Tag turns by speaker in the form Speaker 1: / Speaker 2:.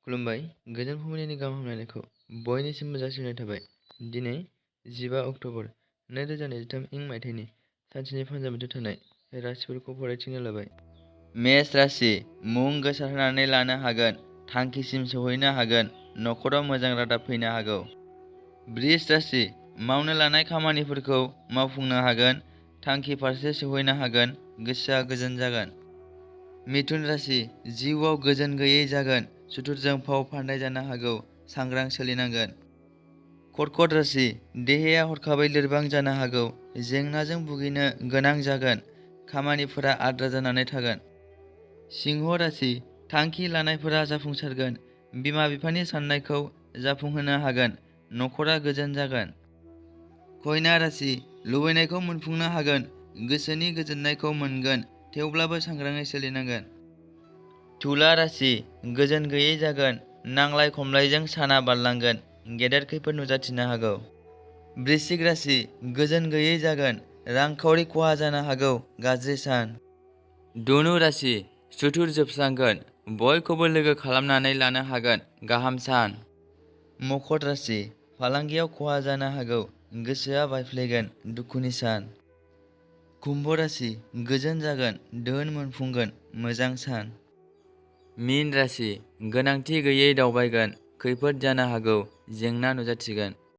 Speaker 1: खुलुमबाय। गोजोन फुंबिलिनि गाहाम हामलायनायखौ बयनिसिमबो जासिहरनाय थाबाय। दिनै 15 अक्ट'बर 2023 इं मायथाइनि सानसेनि फानजामुथियाव थानाय राशिफोरखौ फरायथिंनो लाबाय। मेष राशि मुं गोसारहोनानै लानो हागोन, थांखिसिम सौहैनो हागोन, नखराव मोजां रादाब फैनो हागौ। बृष राशि मावनो लानाय खामानिफोरखौ मावफुंनो हागोन, थांखि फारसे सौहैनो हागोन, गोसोआ गोजोन जागोन। मिथुन राशि जिउआव गोजोन गैयै जागोन, सुथुरजों फाव फान्दाय जानो हागौ, सांग्रां सोलिनांगोन। कर्कट राशि देहाया हरखाबै लोरबां जानो हागौ, जेंनाजों भुगिनो गोनां जागोन, खामानिफोरा आद्रा जानानै थागोन। सिंह राशि थांखि लानायफोरा जाफुंसारगोन, बिमा बिफानि साननायखौ जाफुंहोनो हागोन, नखरा गोजोन जागोन। कन्या राशि लुबैनायखौ मोनफुंनो हागोन, गोसोनि गोजोननायखौ मोनगोन, थेवब्लाबो सांग्राङै सोलिनांगोन। तुला राशि गोजोन गैयै जागोन, नांलाय खमलायजों साना बारलांगोन, गेदेर खैफोद नुजाथिनो हागौ। वृश्चिक राशि गोजोन गैयै जागोन, रांखावरि खहा जानो हागौ, गाज्रि सान। धनु राशि सुथुर जोबस्रांगोन, बयखौबो लोगो खालामनानै लानो हागोन, गाहाम सान। मकर राशि फालांगियाव खहा जानो हागौ, गोसोआ बायफ्लेगोन, दुखुनि सान। कुम्भ राशि गोजोन जागोन, धोन मोनफुंगोन, मोजां सान। मीन राशि गोनांथि गैयै दावबायगोन, खैफोद जानो हागौ, जेंना नुजाथिगोन।